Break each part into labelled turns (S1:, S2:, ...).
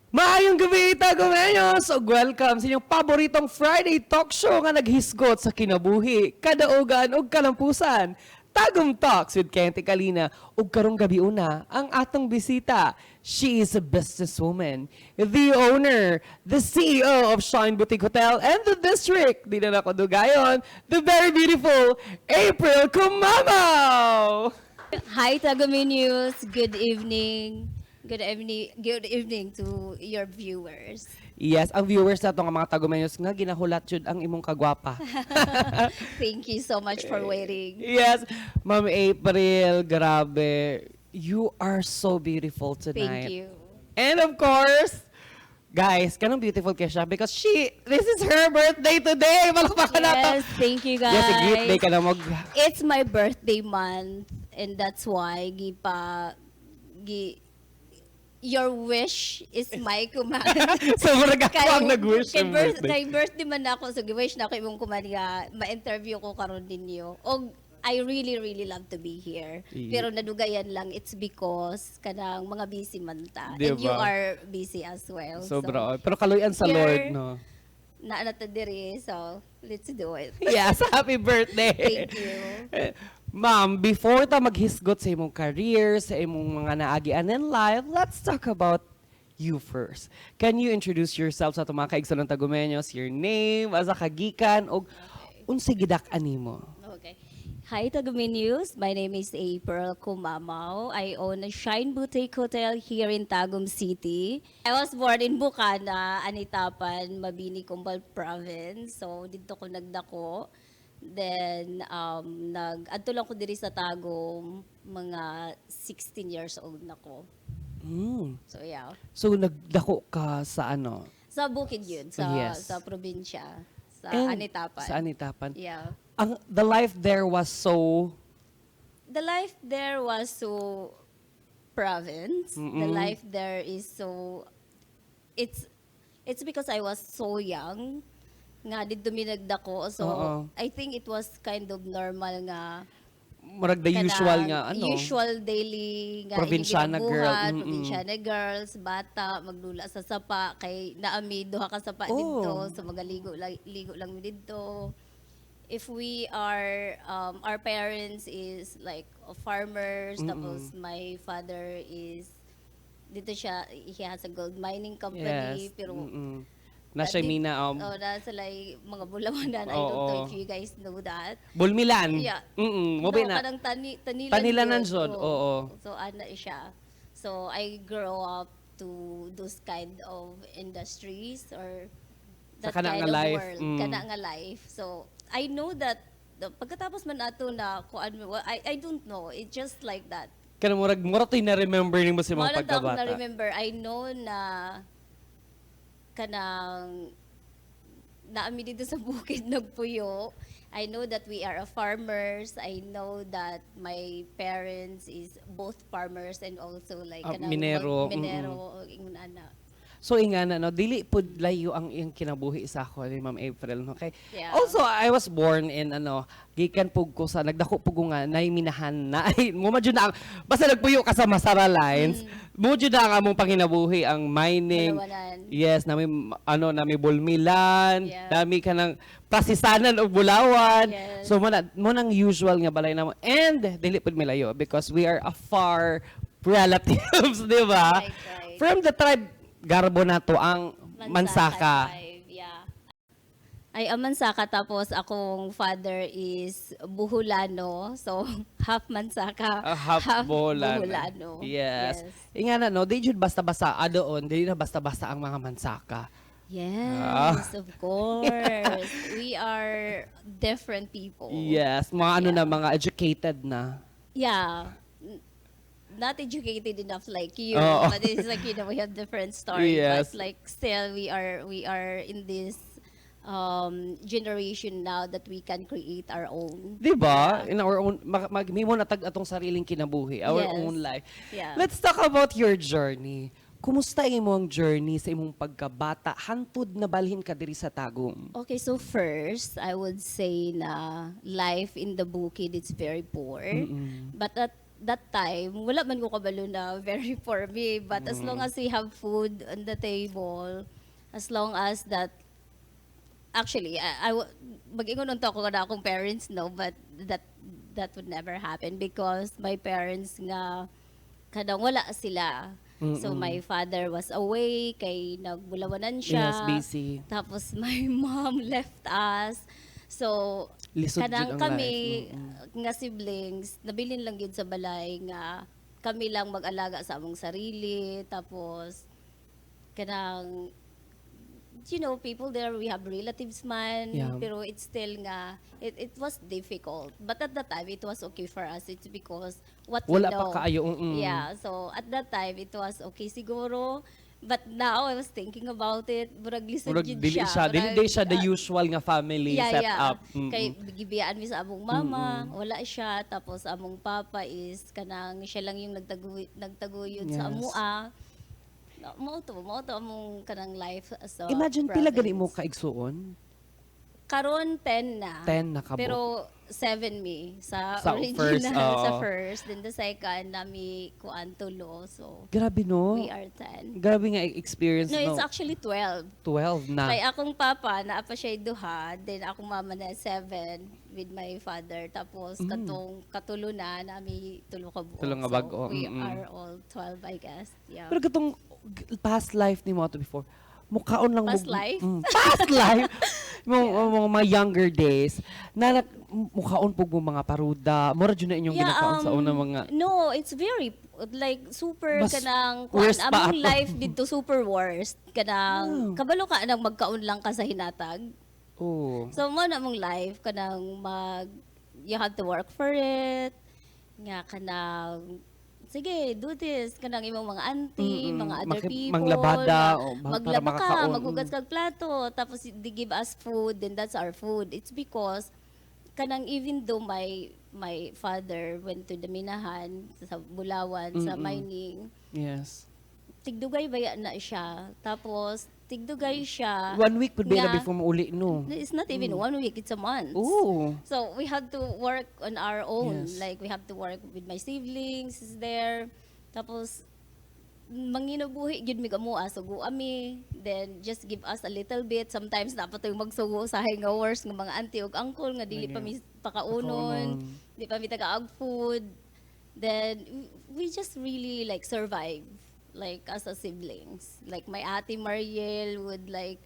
S1: Maayong gabi, Tagumeños! O welcome sa inyong paboritong Friday talk show nga naghisgot sa kinabuhi, kadaugan o kalampusan. Tagum Talks with Kente Kalina. O karong gabi una, ang atong bisita. She is a businesswoman, the owner, the CEO of Shine Boutique Hotel and the District. Di na nakodugayon, the very beautiful April Comamao!
S2: Hi, Tagum News. Good evening. Good evening to your viewers.
S1: Yes, ang viewers na itong mga Tagumeños nga, ginahulat yun ang imong kagwapa.
S2: Thank you so much for waiting.
S1: Yes, Ma'am April, grabe. You are so beautiful tonight.
S2: Thank you.
S1: And of course, guys, kanong beautiful kaya siya because this is her birthday today. Malakpakan na to.
S2: Yes, thank you guys.
S1: Yes, birthday ka na
S2: It's my birthday month and that's why your wish is my command.
S1: So, murag ako ang nag-wish ng birthday.
S2: Kay birthday man ako, so gi-wish na ako imong command nga ma-interview ko karon ninyo. Og I really love to be here. Pero nadugayan lang, it's because kanang mga busy man ta.
S1: Diba?
S2: And you are busy as well.
S1: Sobra. Pero kaloyan sa Lord, no?
S2: Naanata diri, so let's do it.
S1: Yes, happy birthday.
S2: Thank you.
S1: Ma'am, before ta maghisgot sa imong career, sa imong mga naagian in life, let's talk about you first. Can you introduce yourself sa itong mga kaigsulang Tagumeños, your name, asa kagikan, o unsay gidak-an nimo?
S2: Okay. Hi, Tagum News. My name is April Comamao. I own a Shine Boutique Hotel here in Tagum City. I was born in Bukana, Anitapan, Mabini, Kumbal Province. So, dito ko nagdako. Then, adto lang ko diri sa Tagum, mga 16 years old na ko. So, yeah.
S1: So, nagdako ka sa ano?
S2: Sa Bukid yun, sa probinsya, sa Anitapan.
S1: Sa Anitapan.
S2: Yeah.
S1: The life there was so...
S2: The life there was so province. The life there is so... It's because I was so young nga dito mi nagdako. So, I think it was kind of normal nga
S1: Murag the usual nga, ano?
S2: Usual daily nga
S1: Probinsyana girl.
S2: Probinsyana girls, bata, maglula sa sapa, kay naami duha ka sapa dito, so magaligo ligo lang mi dito. If we are, our parents is like farmers, tapos my father is, dito siya, he has a gold mining company,
S1: Yes.
S2: pero
S1: Nasa mina,
S2: nasa like mga bulawanan. I don't know if you guys know that.
S1: Bulmilan.
S2: Yeah.
S1: Mobi
S2: No,
S1: na.
S2: kanang
S1: Tanilanan
S2: yun.
S1: jud, oo.
S2: So, ana siya. So, I grow up to those kind of industries or that
S1: Sa kana
S2: kind
S1: nga
S2: of
S1: life.
S2: world. Kana nga life. So, I know that pagkatapos man ato na I don't know. It's just like that.
S1: Kana murag to'y na-remember nimo sa mga
S2: Wala ta akong
S1: pagkabata.
S2: na-remember. I know na kanang naami dito sa bukid nagpuyo. I know that we are a farmers. I know that my parents is both farmers and also like
S1: minero.
S2: ingon ana.
S1: So ingana no, dili pud layo ang iyang kinabuhi sa ako ni Ma'am April, no? Okay.
S2: Yeah.
S1: Also, I was born in gikan pug ko sa nagdako pug ko nga nay minahan na ay mo jud na basta nagpuyo ka sa Masara Lines. Mo jud na ang among panginabuhi ang mining.
S2: Bulawanan.
S1: Yes, nami nami bulmilan,
S2: Yeah.
S1: nami kanang prasisanan og bulawan.
S2: Yes.
S1: So mo nang usual nga balay namo. And dili pud milayo because we are a far relatives, di ba?
S2: Right.
S1: From the tribe Garbo na to ang Mansaka.
S2: Tribe, yeah. Ay, ang Mansaka, tapos akong father is Buhulano. So, half Mansaka,
S1: Half Buholano.
S2: Buhulano.
S1: Yes. Ingana no, di jud basta-basta adoon, di na basta-basta ang mga Mansaka.
S2: Yes, of course. We are different people.
S1: Yes, mga mga educated na.
S2: Yeah. Not educated enough like you,
S1: Oo.
S2: but it's like, we have different stories.
S1: Yes.
S2: But like still, we are in this generation now that we can create our own.
S1: Di ba? In our own, maghimo na tag atong sariling kinabuhi, our
S2: Yes.
S1: own life.
S2: Yeah.
S1: Let's talk about your journey. Kumusta imong journey sa imong pagkabata hantud na balhin ka diri sa Tagum?
S2: Okay, so first, I would say na life in the bukid is very poor. But that time, wala man ko kabalo na very for me. But as long as we have food on the table, as long as that, actually, mag-ingon unta ko na akong parents, no, but that would never happen because my parents nga, kadang wala sila. So my father was away, kay nagbulawanan siya.
S1: Yes, busy.
S2: Tapos my mom left us. So,
S1: Lisod
S2: kadang
S1: jud ang
S2: kami
S1: life.
S2: nga siblings, nabilin lang yun sa balay nga kami lang mag-alaga sa among sarili. Tapos, kadang, people there, we have relatives man,
S1: Yeah.
S2: pero it's still nga, it was difficult. But at that time, it was okay for us. It's because what we
S1: Wala
S2: know.
S1: pa kaayo.
S2: Yeah, so at that time, it was okay siguro. But now, I was thinking about it, burag lisod
S1: Murag
S2: yun
S1: dili siya, dili
S2: Burag,
S1: siya the usual nga family setup.
S2: Kay gibiyaan mi sa among mama, wala siya. Tapos among papa is kanang siya lang yung nagtaguyod sa
S1: Yes.
S2: amua. Mao to among kanang life sa
S1: Imagine pila gani mo
S2: province.
S1: kaigsuon?
S2: Karon 10 na.
S1: 10 na kabo.
S2: Pero 7 mi sa
S1: Sa
S2: original,
S1: first,
S2: sa
S1: oo.
S2: first. Then the second nami kuan tulo. So
S1: Grabe no.
S2: we are 10.
S1: Grabe nga experience
S2: No,
S1: no.
S2: it's actually 12.
S1: 12 na.
S2: Kay akong papa, naa pa siya duha, then akong mama na 7 with my father. Tapos katong katulo na, nami tulo ka buok.
S1: Tulo nga
S2: So,
S1: bag-o,
S2: we are all 12, I guess. Yeah.
S1: Pero katong past life ni mo ato before, mukhaon lang
S2: Past life?
S1: Past life. Mga younger days na mukhaon pug mo mga paruda. Mura jud na inyong ginakaon sa una mga
S2: No, it's very, like, super
S1: Mas
S2: kanang,
S1: worst pa
S2: among
S1: ato.
S2: life dito super worst. Kanang, kabalo ka nang magkaon lang ka sa hinatag.
S1: Oh.
S2: So, mo na mong life, kanang you have to work for it. Nga kanang, sige, do this. Kanang imong mga auntie, mga other people.
S1: Manglabada, o, para
S2: Maglaba ka,
S1: makakaon.
S2: maghugas kag plato. Tapos, they give us food, then that's our food. It's because, kanang even though my father went to the minahan, sa Bulawan, sa mining,
S1: Yes.
S2: tigdugay baya na siya. Tapos, tigdugay siya.
S1: 1 week would be na
S2: nga-
S1: before mo uli no.
S2: It's not even 1 week, it's a month.
S1: Oh.
S2: So we had to work on our own.
S1: Yes.
S2: Like we have to work with my siblings is there. Tapos manginabuhi gyud mi kamo sugo ami. Then just give us a little bit. Sometimes dapat yung magsugo sa hangovers ng mga auntie ug uncle nga dili pa mi pakaunon, di pa mi tagaag food. Then we just really like survive like as a siblings. Like my ate Mariel would like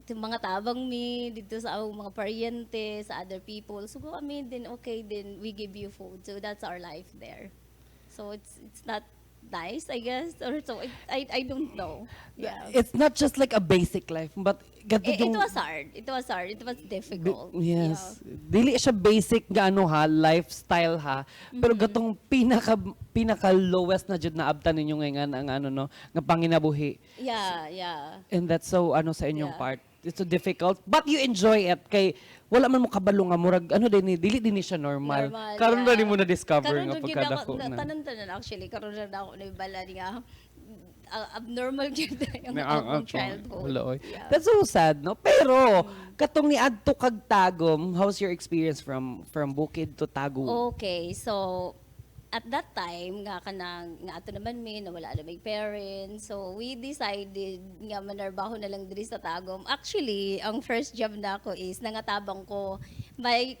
S2: yung mga tabang mi dito sa among mga paryente, sa other people. So go amin then okay, then we give you food. So that's our life there. So it's not nice, I guess, or so I don't know. Yeah.
S1: It's not just like a basic life, but gato
S2: It was hard. It was hard. It was difficult.
S1: Yes. Dili siya basic nga ano ha, lifestyle ha. Pero gatong pinaka lowest na jud na abtan ninyo ngayon ang ano no, nga panginabuhi.
S2: Yeah, yeah.
S1: And that's so ano sa inyong
S2: Yeah.
S1: part. It's so difficult, but you enjoy it kay wala man mo kabalo nga murag ano din dili din siya normal. Karon
S2: yeah.
S1: na mo na discover
S2: Karon
S1: nga
S2: ra gyud
S1: pagkadako
S2: ako-
S1: na.
S2: Tanan-tanan actually, karon ra na ako naibala nga abnormal gyud yung
S1: May
S2: akong childhood.
S1: Wala, oy.
S2: Yeah.
S1: That's so sad, no? Pero, katong ni Adto kag Tagum, how's your experience from Bukid to Tagum?
S2: Okay, so at that time nga ato naman mi nawala na may parents. So we decided nga manarbaho na lang diri sa Tagum. Actually, ang first job na ako is nangatabang ko I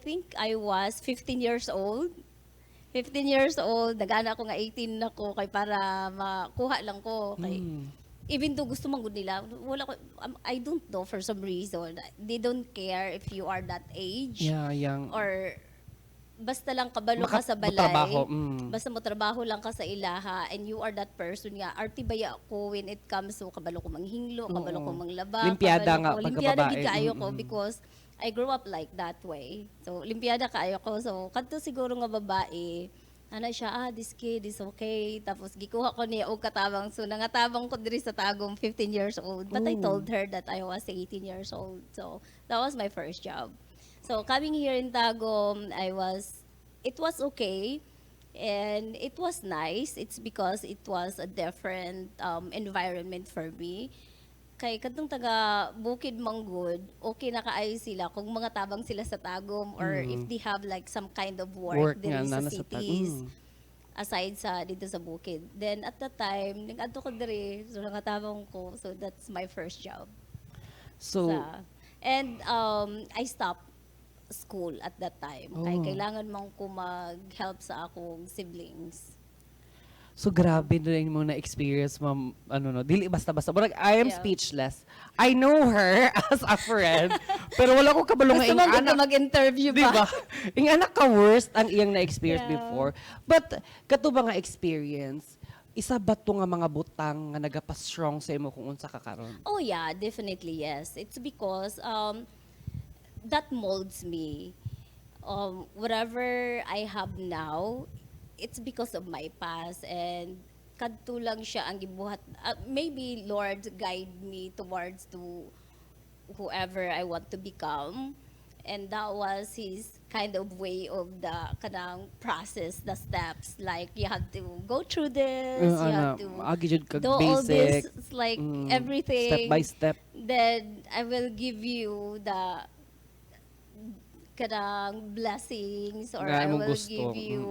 S2: think I was 15 years old. 15 years old, nagana ako nga 18 na ko kay para makuha lang ko kay even though gusto man gud nila, wala ko I don't know for some reason. They don't care if you are that age.
S1: Yeah, yang
S2: Or basta lang kabalo ka sa balay,
S1: Trabaho,
S2: basta mo trabaho lang ka sa ilaha, and you are that person nga, artibaya ko when it comes to kabalo ko manghinglo, kabalo ko manglaba,
S1: Limpiada
S2: kabalo
S1: nga
S2: ko,
S1: pagka
S2: limpiada
S1: babae.
S2: gid kaayo ko because I grew up like that way. So, limpiada kaayo ko. So, kadto siguro nga babae, ana siya, this kid is okay. Tapos, gikuha ko niya og katabang. So, nangatabang ko diri sa Tagum, 15 years old. But I told her that I was 18 years old. So, that was my first job. So, coming here in Tagum, it was okay. And it was nice. It's because it was a different environment for me. Kay kadtong taga Bukid Manggod, okay na kaayo sila kung mga tabang sila sa Tagum or if they have like some kind of work
S1: Work
S2: diri
S1: nga
S2: sa
S1: na sa
S2: cities. aside sa dito sa bukid. Then at that time, nag-adto ko diri, so nangatabang ko. So that's my first job.
S1: So,
S2: And I stopped school at that time. Kaya kailangan man ko mag-help sa akong siblings.
S1: so grabe na rin mo na-experience, ma'am, dili basta-basta. But I am
S2: Yeah.
S1: speechless. I know her as a friend, pero wala ko kabalo nga
S2: Gusto
S1: ing
S2: mo ka
S1: anak.
S2: mag-interview
S1: Di
S2: ba?
S1: ba? Ing anak ka worst ang iyang na-experience
S2: Yeah.
S1: before. But, kato ba nga experience, isa ba to nga mga butang nga nagapa-strong sa imo kung unsa ka karon?
S2: Oh yeah, definitely yes. It's because that molds me. Whatever I have now, it's because of my past, and kadto lang siya ang gibuhat. Maybe Lord guide me towards to whoever I want to become, and that was His kind of way of the kanang process, the steps. Like you have to go through this, you have to
S1: agi jud kag
S2: do all
S1: basic.
S2: this, it's like
S1: Step
S2: everything.
S1: by step.
S2: Then I will give you the kanang blessings, or
S1: Nga
S2: I
S1: imong
S2: will
S1: gusto.
S2: give you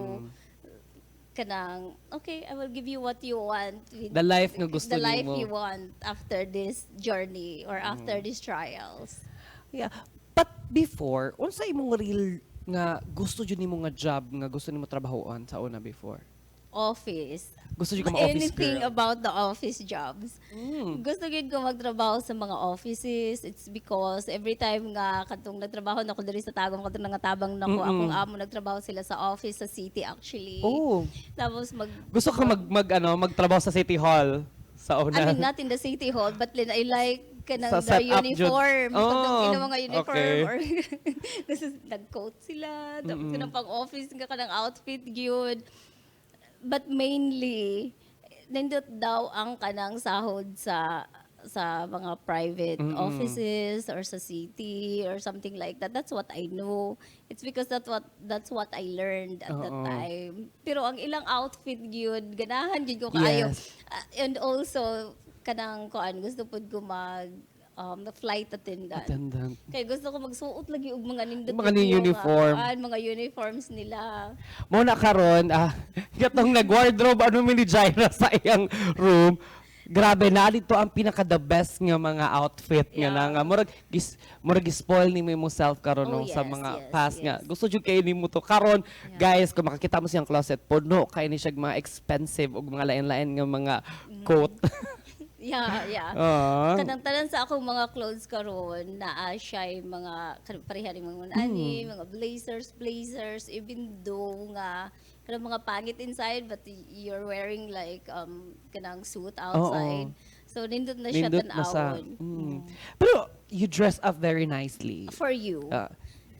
S2: kanang, okay, I will give you what you want.
S1: The life nga gusto
S2: the life
S1: nimo.
S2: you want after this journey or after these trials.
S1: Yeah. But before, unsa imong real nga gusto jud nimo nga job nga gusto nimo trabahoan sa una before?
S2: Office.
S1: Gusto jud ka ma-office
S2: Anything
S1: girl?
S2: about the office jobs. Gusto gid ko magtrabaho sa mga offices. It's because every time nga katong nagtrabaho na ko diri sa Tagum, katong nangatabang nako, akong amo nagtrabaho sila sa office sa city actually.
S1: Oh.
S2: Tapos
S1: Gusto ka magtrabaho sa City Hall sa una?
S2: I mean, not in the city hall, but then I like kanang
S1: Sa
S2: the
S1: setup jud.
S2: uniform.
S1: Oh,
S2: Katong ino mga uniform.
S1: okay.
S2: Or nag-coat sila. Tapos kanang pang-office nga kanang outfit gyud. But mainly, nindot daw ang kanang sahod sa mga private offices or sa city or something like that. That's what I know. It's because that's what I learned at that time. Pero ang ilang outfit gyud, ganahan gyud ko kaayo.
S1: Yes.
S2: And also kanang kuan, gusto pud ko mag flight attendant. Kaya gusto ko magsuot lagi og mga nindot
S1: Mga
S2: lagi yung
S1: uniform.
S2: mga uniforms nila.
S1: Mo na karon, gatong nag-wardrobe ni Jaira sa iyang room. Grabe na dito ang pinaka the best nga mga outfit nga
S2: Yeah.
S1: na nga murag spoil ni mo imong self karon
S2: Oh,
S1: sa
S2: yes,
S1: mga
S2: yes,
S1: past nga.
S2: yes.
S1: Gusto jud kay nimo to karon. Guys, kung makakita mo siyang closet puno kay ni siya mga expensive ug mga lain-lain nga mga coat.
S2: Yeah. Kanang tanan sa akong mga clothes karon naa siya mga pareha ning mga ani, mga blazers, even though nga kanang mga pangit inside but you're wearing like kanang suit outside. So nindot na siya
S1: Nindot na sa.
S2: tan-awon.
S1: Pero you dress up very nicely.
S2: For you.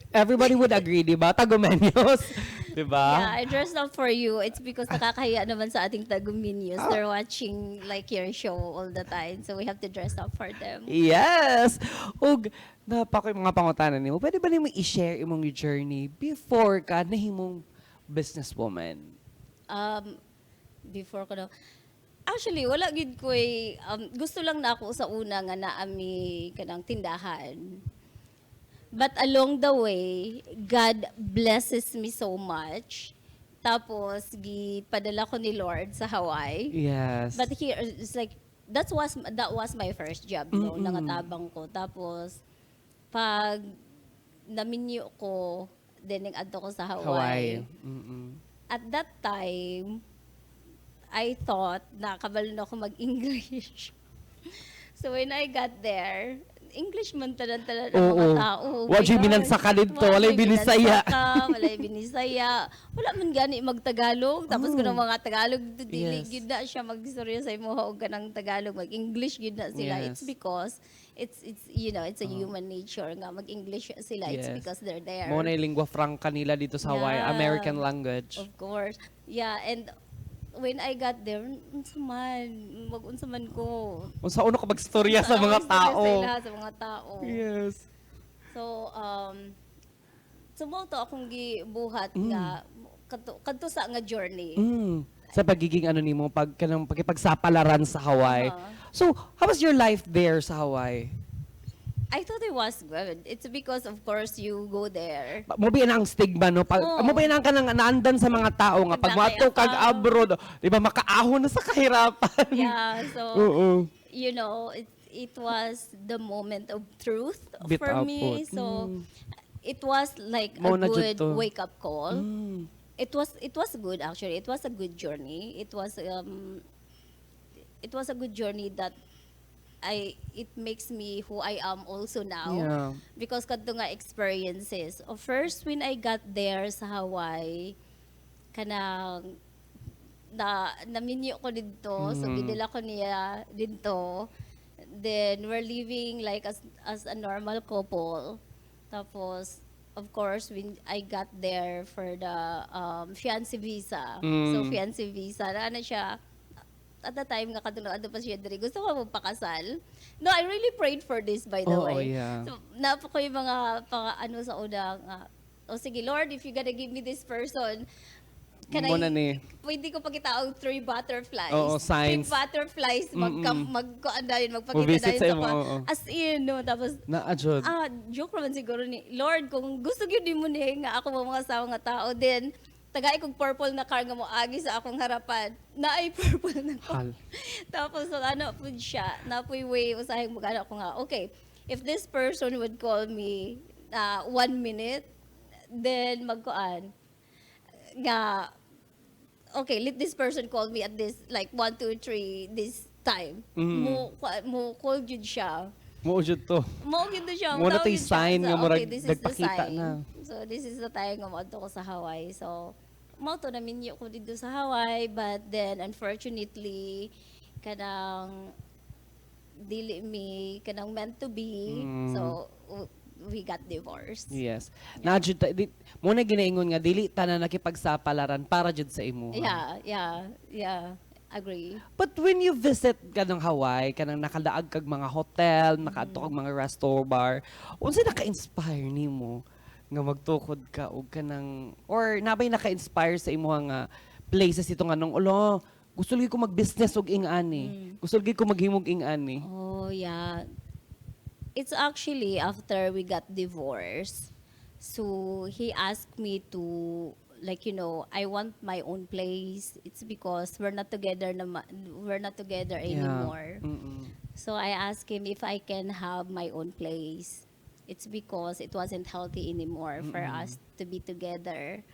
S1: Everybody would agree, di ba? Tagumenyos, di ba?
S2: Yeah, I dressed up for you. It's because nakakahiya naman sa ating Taguminius. They're watching like your show all the time. So we have to dress up for them.
S1: Yes! Ug, napako yung mga pangutanan nimo. Pwede ba nimo i-share imong journey before ka nahimong businesswoman?
S2: Before ko na, actually, wala gid ko gusto lang na ako sa una nga naami kanang tindahan. But along the way, God blesses me so much. Tapos, gipadala ko ni Lord sa Hawaii.
S1: Yes.
S2: But here, it's like, that was my first job, no? Nangatabang ko. Tapos, pag naminyo ko, then nag-adto ko sa Hawaii. At that time, I thought na kabalo na ako mag-English. So when I got there, English man tanan-tanan ang mga tao.
S1: Wala yung binansaka dito, wala yung binisaya.
S2: Wala yung binisaya. Wala man gani mag-Tagalog. Tapos kung mga Tagalog, dili,
S1: Yes.
S2: yun na siya mag-istorya sa imo o ganang Tagalog. Mag-English, yun na sila.
S1: Yes.
S2: It's because, it's it's a human nature nga mag-English sila. It's
S1: Yes.
S2: because they're there.
S1: Mo na yung lingua franca nila dito sa Hawaii,
S2: Yeah.
S1: American language.
S2: Of course. Yeah, and when I got there, unsa man ko.
S1: Unsa uno ka magstorya sa mga tao.
S2: Sa mga tao.
S1: Yes.
S2: So, sumoto akong gibuhat nga kadto sa nga journey.
S1: Sa pagiging nimo pakipagsapalaran sa Hawaii. So, how was your life there sa Hawaii?
S2: I thought it was good. It's because of course you go there.
S1: Mo ba ang stigma no? Pag
S2: Oo.
S1: mo ba ang kanang naandan sa mga tao nga pag
S2: Pag
S1: mato kag
S2: nakayapang.
S1: abroad, di ba makaahon na sa kahirapan.
S2: Yeah, so
S1: Oo.
S2: you know, it was the moment of truth
S1: Bit
S2: for
S1: output.
S2: me. So it was like a
S1: Mao na jud
S2: good
S1: to.
S2: wake up call.
S1: Mm.
S2: It was good actually. It was a good journey. It was a good journey that it makes me who I am also now.
S1: Yeah.
S2: Because kadto nga experiences. First when I got there sa Hawaii, kanang naminyo ko dito, so gidala ko niya dito. Then we're living like as a normal couple. Tapos of course when I got there for the fiancé visa. So fiancé visa na siya at the time nga kadto adto pa siya diri gusto ko magpakasal. No, I really prayed for this by the
S1: Oo,
S2: way.
S1: yeah.
S2: So napo ko yung mga ano sa una nga, oh sige Lord, if you gonna give me this person,
S1: Mo na ni.
S2: pwede ko pakita og 3 butterflies.
S1: Oo, signs.
S2: 3 butterflies magkuandayon
S1: Mo-visit
S2: magpakita
S1: sa
S2: dayon
S1: imo,
S2: sa
S1: oo.
S2: as in no tapos
S1: Naadjod.
S2: joke naman siguro ni Lord kung gusto gyud nimo ni nga ako mga asawa nga tao then tagay kog purple na car nga mo agi sa akong harapan naay purple na car.
S1: Hal.
S2: Tapos so, ano po siya napoy way usahing magana ko nga okay if this person would call me 1 minute then magkuan nga okay let this person call me at this like 1 2 3 this time mo call jud siya
S1: Mo jud to.
S2: mo gid siya
S1: Mo na
S2: tawag
S1: tay
S2: yun siya.
S1: sign
S2: So,
S1: nga murag
S2: okay, this is the
S1: nagpakita
S2: sign.
S1: na.
S2: So this is the time nga moadto ko sa Hawaii. So mo to na minyo ko dito sa Hawaii but then unfortunately kanang dili mi kanang meant to be. So we got divorced.
S1: Yes. Naadjud mo na ginaingon nga dili tanan nakipagsapalaran para jud sa imo.
S2: Yeah. Agree.
S1: But when you visit ka ng Hawaii, ka nang nakadaag kag mga hotel, nakaadto kag mga resto bar, unsa naka-inspire nimo nga magtukod ka og kanang or nabay naka-inspire sa imo nga places ito nga nung ulo, gusto lagi ko mag-business og ing-ani. Gusto lagi ko maghimog ing-ani.
S2: Oh, yeah. It's actually after we got divorced. So he asked me to like I want my own place. It's because we're not together anymore. So I asked him if I can have my own place. It's because it wasn't healthy anymore for us to be together.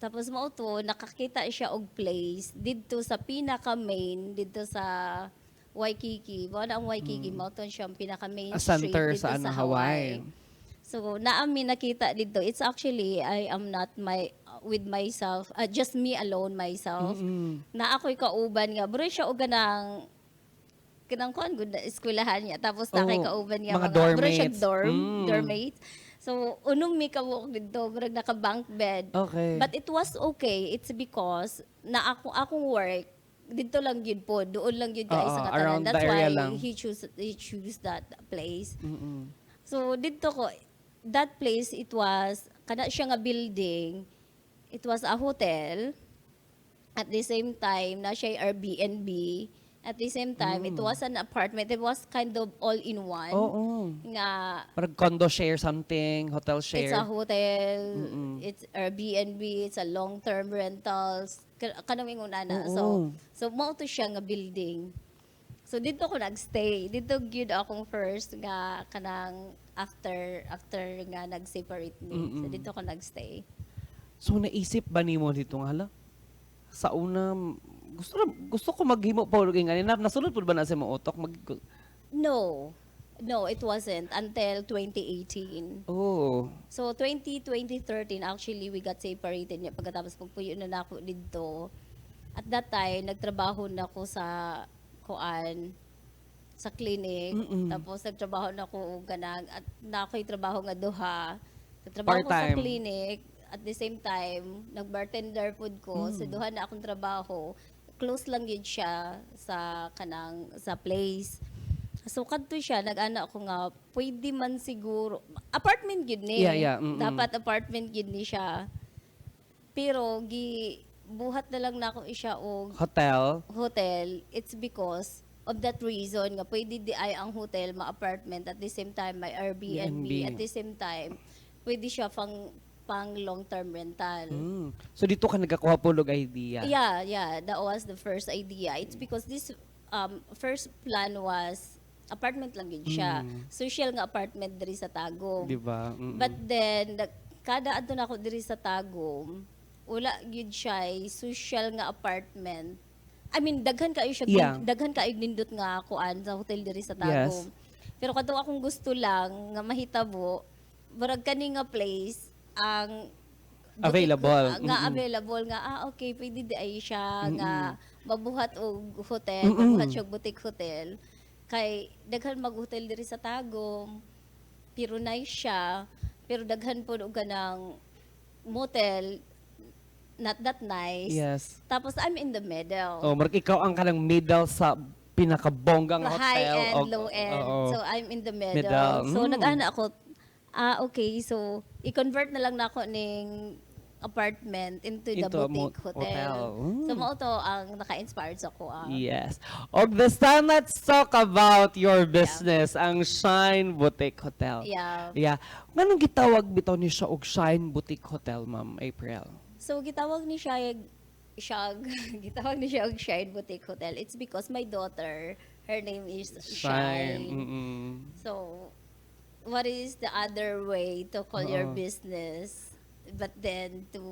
S2: Tapos mo to nakakita siya og place didto sa pinaka main didto sa Waikiki. Mo na ang Waikiki mo to siya ang pinaka main
S1: A
S2: street
S1: center
S2: dito
S1: sa Hawaii.
S2: So naami nakita dito. It's actually I am not with myself, just me alone myself. Na ako'y kauban nga. Bro siya o kanang kuan gud na eskwelahan niya. Tapos na kay kauban niya
S1: mga
S2: bro siya
S1: doormates.
S2: doormate. So unong mi kawok dito, bro naka bunk bed.
S1: Okay.
S2: But it was okay. It's because na akong work dito lang yun po, doon lang yun guys sa
S1: around
S2: katanan. That's
S1: the area
S2: why
S1: lang.
S2: he choose that place. So dito ko that place it was kana siya nga building. It was a hotel. At the same time, na siya Airbnb. At the same time, it was an apartment. It was kind of all-in-one.
S1: Oo.
S2: Nga,
S1: Parang condo share something, hotel share.
S2: it's a hotel, it's Airbnb, it's a long-term rentals. Kanaming unana. So mo to siya nga building. So dito ko nagstay. Dito gyud akong first nga kanang after nga nag-separate me. So dito ko nagstay.
S1: So naisip ba nimo dito nga hala? Sa una gusto ko maghimo pa og ingani nasulod pud ba na sa mo utok
S2: No, it wasn't until 2018.
S1: Oh.
S2: So 2013 actually we got separated niya pagkatapos pagpuyo na nako didto. At that time nagtrabaho na ako sa sa clinic. Tapos nagtrabaho na ako ganang at na ako'y trabaho nga duha. Nagtrabaho ko sa
S1: Part-time.
S2: clinic at the same time nag-bartender food ko. So duha na akong trabaho. Close lang yun siya sa place. So kadto siya nag-ana ako nga pwede man siguro apartment gyud ni.
S1: Yeah.
S2: Dapat apartment gyud ni siya. Pero buhat na lang nako siya og
S1: Hotel.
S2: hotel. It's because of that reason nga pwede di ay ang hotel ma-apartment at the same time may Airbnb
S1: Airbnb.
S2: at the same time pwede siya pang long-term rental.
S1: So dito ka nagkakuha po og idea.
S2: Yeah, that was the first idea. It's because this first plan was apartment lang yun siya. Social nga apartment diri sa Tagum.
S1: Di ba?
S2: But then kada adto na ako diri sa Tagum, wala gyud siya social nga apartment. I mean, daghan kayo siya,
S1: Yeah.
S2: daghan kayo nindot nga kuan sa hotel diri sa Tagum.
S1: Yes.
S2: Pero kadto akong gusto lang nga mahitabo, murag kani nga place ang
S1: Available.
S2: nga available nga okay pwede di ay siya nga mabuhat og hotel, mabuhat siya og boutique hotel. Kay daghan mag-hotel diri sa Tagum, pero nice siya, pero daghan po og ganang motel, not that nice.
S1: Yes.
S2: Tapos I'm in the middle.
S1: Oh, mark ikaw ang kanang middle sa pinakabonggang hotel.
S2: High end,
S1: o-
S2: low end.
S1: oo.
S2: So I'm in the middle.
S1: Middle.
S2: So nag-ana ako, okay, so i-convert na lang nako ning apartment into the
S1: Into a
S2: boutique
S1: hotel.
S2: hotel. So mao to ang naka-inspired sa ko.
S1: Yes. Og this time, let's talk about your business, ang Shine Boutique Hotel.
S2: Yeah.
S1: Yeah. Nganong gitawag bitaw ni siya og Shine Boutique Hotel, Ma'am April?
S2: So gitawag ni siya gitawag ni siya og Shine Boutique Hotel. It's because my daughter, her name is Shine. So what is the other way to call your business? But then to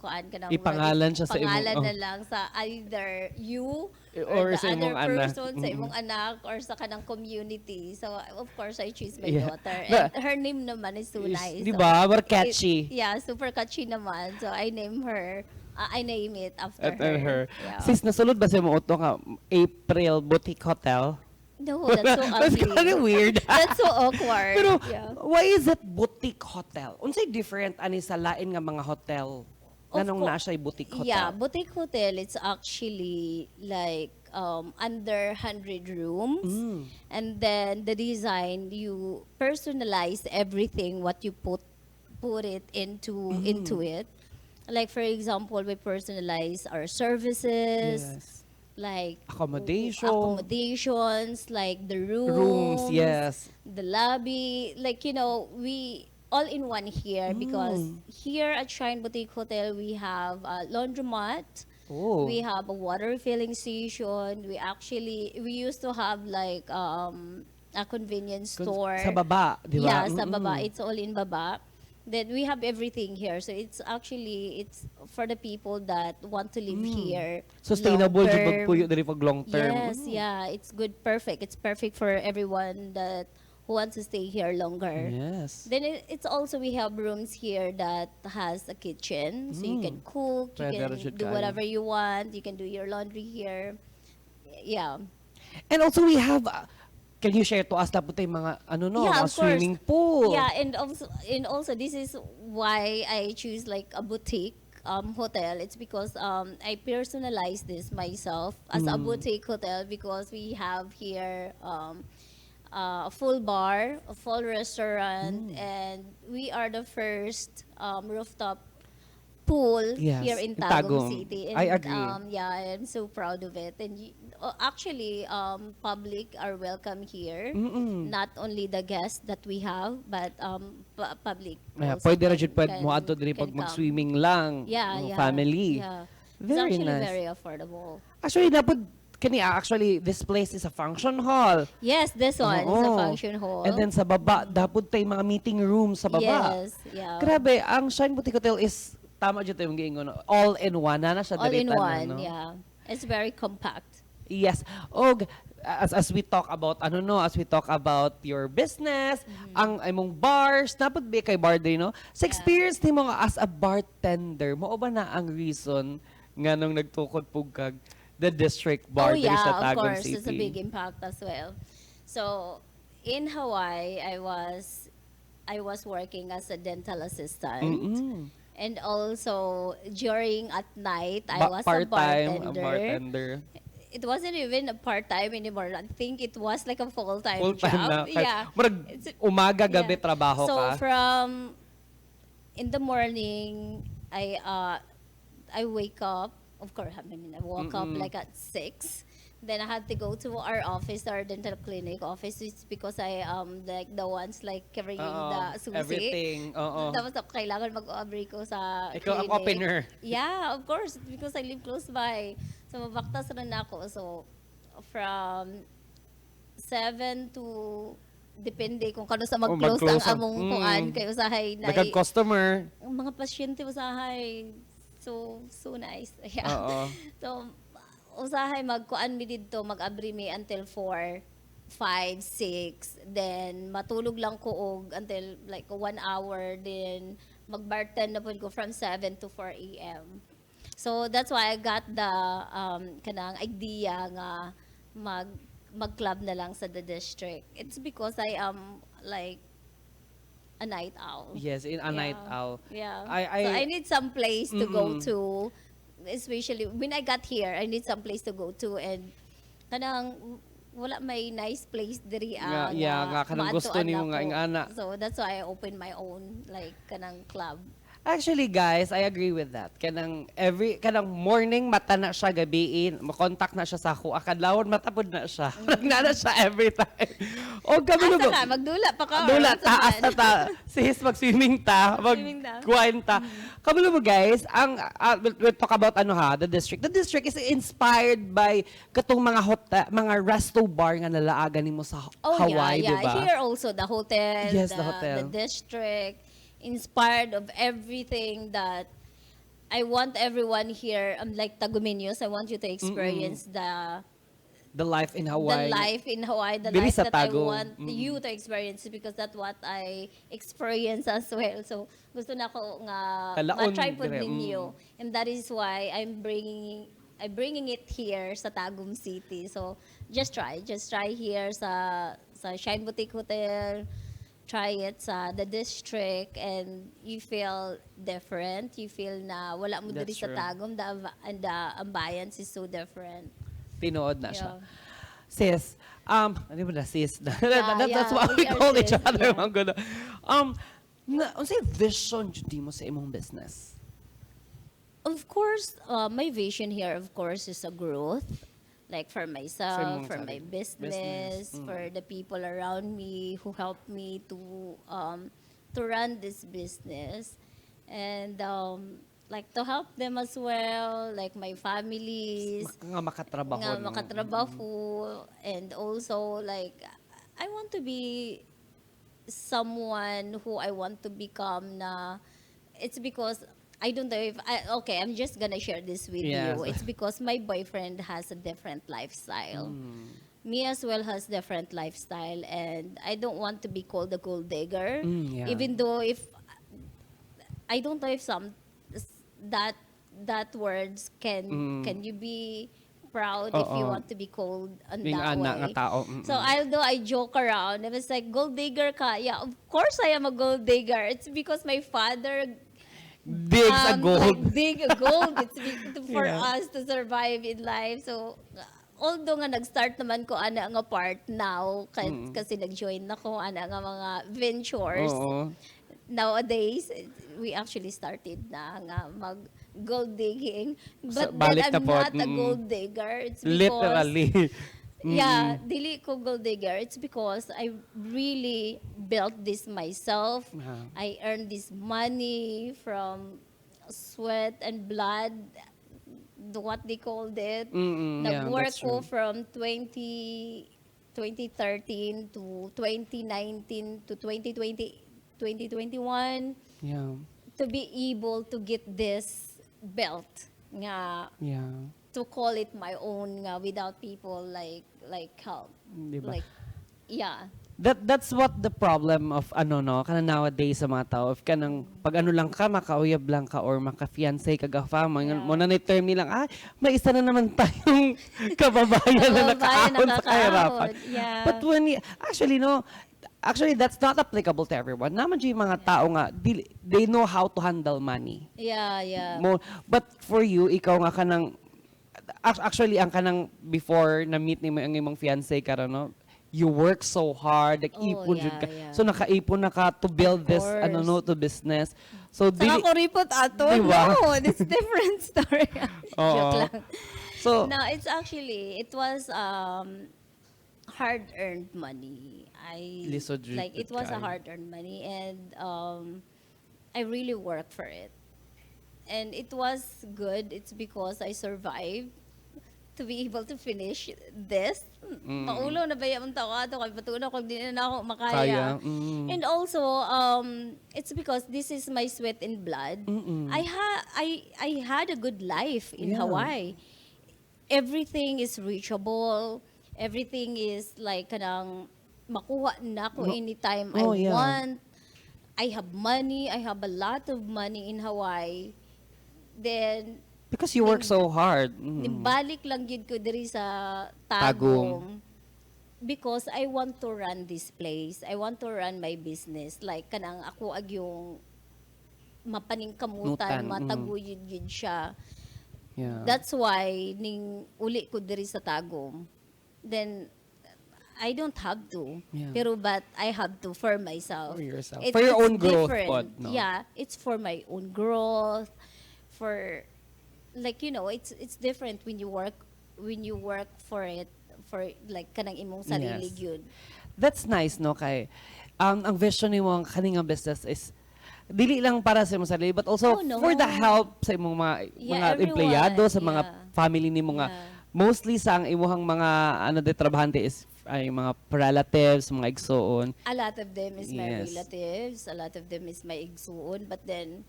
S2: kuan ka na
S1: Ipangalan siya sa imong-
S2: pangalan na lang sa either you
S1: Or
S2: or the
S1: sa imong
S2: other
S1: anak.
S2: person, sa imong anak or sa kanang community. So of course I choose my
S1: Yeah.
S2: daughter.
S1: But-
S2: And her name naman is so nice.
S1: Di
S2: So,
S1: ba? More catchy.
S2: yeah, super catchy naman. So I name her. I name it after
S1: At her.
S2: Yeah.
S1: Sis, nasulod ba sa mo ito nga April Boutique Hotel?
S2: No, that's so
S1: That's
S2: ugly.
S1: kind of weird.
S2: That's so awkward.
S1: Pero,
S2: yeah.
S1: why is it boutique hotel? Unsay different ani sa lain nga mga hotel?
S2: Of
S1: Nganong
S2: cour-
S1: na siya boutique hotel?
S2: Yeah, boutique hotel, it's actually like under 100 rooms. And then the design, you personalize everything, what you put it into it. Like for example, we personalize our services,
S1: Yes.
S2: like
S1: Accommodation.
S2: accommodations, like the rooms,
S1: Rooms, yes.
S2: the lobby, like we all in one here because here at Shine Boutique Hotel we have a laundromat,
S1: Oh.
S2: we have a water refilling station. We used to have like a convenience store.
S1: Sa baba, di ba?
S2: Yeah, sa baba. It's all in baba. Then we have everything here. So it's for the people that want to live here.
S1: Sustainable
S2: long
S1: jud
S2: term.
S1: pagpuyo diri pag long term.
S2: Yes, yeah, it's good, perfect. It's perfect for everyone who wants to stay here longer.
S1: Yes.
S2: Then it's also we have rooms here that has a kitchen, so you can cook, you
S1: Pwede
S2: can
S1: ra jud
S2: do
S1: kayo.
S2: whatever you want, you can do your laundry here. Yeah.
S1: And also we have can you share to us dapat tay mga
S2: Yeah,
S1: mga
S2: of course.
S1: swimming pool?
S2: Yeah, and also this is why I choose like a boutique hotel. It's because I personalize this myself as a boutique hotel because we have here a full bar, a full restaurant, and we are the first rooftop pool
S1: Yes,
S2: here in
S1: in
S2: Tagum
S1: Tagum.
S2: City.
S1: I agree.
S2: Yeah, I am so proud of it. And actually, public are welcome here. Not only the guests that we have, but public.
S1: Yeah,
S2: also
S1: pwede ra jud
S2: can-
S1: mo adto diri
S2: can
S1: pag
S2: come.
S1: mag-swimming lang.
S2: Yeah, yeah.
S1: Family.
S2: Yeah. It's
S1: Very
S2: actually
S1: nice.
S2: very affordable.
S1: Actually, actually, this place is a function hall.
S2: Yes, this one is a
S1: Oo.
S2: function hall.
S1: And then sa baba, dapat tay mga meeting room sa baba.
S2: Yes, yeah.
S1: Grabe, ang Shine Boutique Hotel is, tama dyan yung giingon, all in one. Na siya
S2: All in
S1: diritan,
S2: one,
S1: no?
S2: yeah. It's very compact.
S1: Yes. Og, as we talk about, as we talk about your business, ang imong bars, dapat ba kay bar din, no? Sa experience ni mo nga as a bartender, mo ba na ang reason nga nung nagtukod pug kag the district bar diri sa
S2: of
S1: Tagum
S2: course,
S1: City?
S2: it's a big impact as well. So, in Hawaii, I was working as a dental assistant. And also, during at night, I was a
S1: Part-time,
S2: bartender.
S1: bartender.
S2: It wasn't even a part-time anymore. I think it was like a full-time
S1: Full-time
S2: job.
S1: na.
S2: Yeah.
S1: Murag,
S2: It's-
S1: umaga, gabi,
S2: yeah.
S1: trabaho
S2: So,
S1: ka.
S2: from in the morning, I wake up. Of course, I mean, I woke up like at 6. Then I had to go to our office, our dental clinic office, it's because I like the ones like carrying the susi.
S1: Everything. Oo.
S2: Tapos ako kailangan mag-abri ko sa
S1: Ikaw ang
S2: clinic.
S1: opener.
S2: Yeah, of course, because I live close by. So mabaktas rin ako. So from 7 to depende kung kano sa mag-close ang
S1: mag-close
S2: among kuan kay usahay na
S1: Nagka-customer.
S2: ang mga pasyente usahay so nice. Yeah.
S1: Oo.
S2: So usahay magkuan mi didto mag-abri mi until 4 5 6 then matulog lang ko og until like 1 hour then mag-bartend na pud ko from 7 to 4 a.m. So that's why I got the kanang idea nga mag-club na lang sa the district. It's because I am like a night owl.
S1: Yes, in a night owl.
S2: Yeah.
S1: I
S2: So I need some place to go to, especially when I got here. I need some place to go to and kanang wala may nice place diri
S1: nga kanang gusto nimo nga ing ana.
S2: So that's why I opened my own like kanang club.
S1: Actually, guys, I agree with that. Kanang morning mata na siya gabiin, makontak na siya sa ako, akadlawon matapod na siya. Nagnana siya every time. O
S2: Asa ka magdula pa ka.
S1: Dula taas na ta. Sis mag-swimming ta, mag-kuwain ta. Kabalo mo guys, we'll talk about the district. The district is inspired by katong mga resto bar nga nalaagan nimo sa Hawaii,
S2: yeah.
S1: di ba?
S2: Here also the hotel,
S1: Yes, the hotel.
S2: the district, inspired of everything that I want everyone here. Like Tagumeños, I want you to experience
S1: The life in Hawaii.
S2: the life in Hawaii, the
S1: Dili
S2: life
S1: sa
S2: that I
S1: Tagum.
S2: want you to experience because that's what I experience as well. So gusto na ko nga
S1: Kalaon
S2: ma-try po
S1: dire,
S2: ninyo. And that is why I'm bringing it here sa Tagum City. So just try here sa Shine Boutique Hotel. Try it sa the district and you feel different. You feel na wala mo diri sa
S1: true.
S2: Tagum. The ambience is so different.
S1: Tinood na siya.
S2: Yeah.
S1: Sis, ano ba na sis? That's
S2: yeah,
S1: why we
S2: we are
S1: call each
S2: sis,
S1: other.
S2: yeah.
S1: Mga gano. Unsay vision jud mo sa imong business?
S2: Of course, my vision here, of course, is a growth. Like for myself, for my business, for the people around me who help me to run this business, and like to help them as well, like my families,
S1: Nga makatrabaho.
S2: nga
S1: no?
S2: makatrabaho, and also like I want to be someone who I want to become na it's because I don't know if I'm just gonna share this with
S1: Yes.
S2: you. It's because my boyfriend has a different lifestyle. Me as well has different lifestyle and I don't want to be called a gold digger.
S1: Yeah.
S2: Even though if I don't know if that words can you be proud if you want to be called on
S1: Being
S2: that
S1: ana
S2: way.
S1: nga tao.
S2: So although I joke around, it was like gold digger ka. Yeah, of course I am a gold digger. It's because my father
S1: Digs a gold.
S2: like dig a gold. It's for
S1: Yeah.
S2: us to survive in life. So although nga nag-start naman ko ana nga part now kasi nag-join na ko ana nga mga ventures.
S1: Oo.
S2: Nowadays we actually started na nga mag gold digging, but
S1: balik
S2: then
S1: na
S2: I'm
S1: po.
S2: not a gold digger. It's because
S1: Literally.
S2: yeah, dili ko gold digger. It's because I really built this myself. I earned this money from sweat and blood, what they called it. Nag-work
S1: that's
S2: ko
S1: true.
S2: from 2013 to 2019 to 2020, 2021
S1: Yeah.
S2: to be able to get this belt nga
S1: Yeah.
S2: to call it my own nga without people like help.
S1: Diba?
S2: Like yeah.
S1: That's what the problem of kana nowadays sa mga tao. If kanang pag lang ka, makauyab lang ka or maka-fiancé ka gafa, mo na term nilang, may isa na naman tayong kababayan na nakaahon sa kahirapan.
S2: Yeah.
S1: But actually that's not applicable to everyone. Naman yung mga tao nga, they know how to handle money.
S2: Yeah.
S1: But for you, ikaw nga kanang, actually, ang kanang before na-meet ni mo ang imong fiancé Karon, no? You work so hard, ipon jud ka.
S2: yeah.
S1: So nakaipon na ka to build this
S2: course.
S1: to business. So
S2: Saka ko ripot ato.
S1: Diba?
S2: No, this different story.
S1: Oo.
S2: Joke lang.
S1: So,
S2: No, it was hard-earned money.
S1: lisod jud
S2: Like, it
S1: gud
S2: was a
S1: kaayo.
S2: hard-earned money, and I really worked for it. And it was good. It's because I survived to be able to finish this. Paulo na ba yung tawa to kay patuna kung di na ako makaya.
S1: Kaya,
S2: And also it's because this is my sweat and blood. I had a good life in
S1: Yeah.
S2: Hawaii. Everything is reachable. Everything is like kanang makuha na ko anytime I
S1: Yeah.
S2: want. I have money. I have a lot of money in Hawaii. Then
S1: Because you work so hard.
S2: nibalik lang gid ko diri sa
S1: Tagum.
S2: Tagum because I want to run this place. I want to run my business. Like kanang ako ag yung mapaningkamutan,
S1: Nutan,
S2: mataguyod gid siya.
S1: Yeah.
S2: That's why ning uli ko diri sa Tagum. Then I don't have to.
S1: Yeah.
S2: Pero but I have to for myself.
S1: For yourself. For your own growth,
S2: different.
S1: pod, no?
S2: Yeah, it's for my own growth. For like it's different when you work for it for like kanang imong sarili
S1: Yes.
S2: gyud.
S1: That's nice, no? Kay, ang vision ni mo, ang kaningang business is, dili lang para sa imong sarili, but also
S2: Oh, no.
S1: for the help sa imong mga,
S2: Yeah,
S1: mga
S2: everyone.
S1: empleyado, sa mga
S2: Yeah.
S1: family ni mo nga.
S2: Yeah.
S1: Mostly sa ang imuhang mga, de trabahante is, ay mga relatives, mga igsoon.
S2: A lot of them is my
S1: Yes.
S2: relatives, a lot of them is my igsuon, but then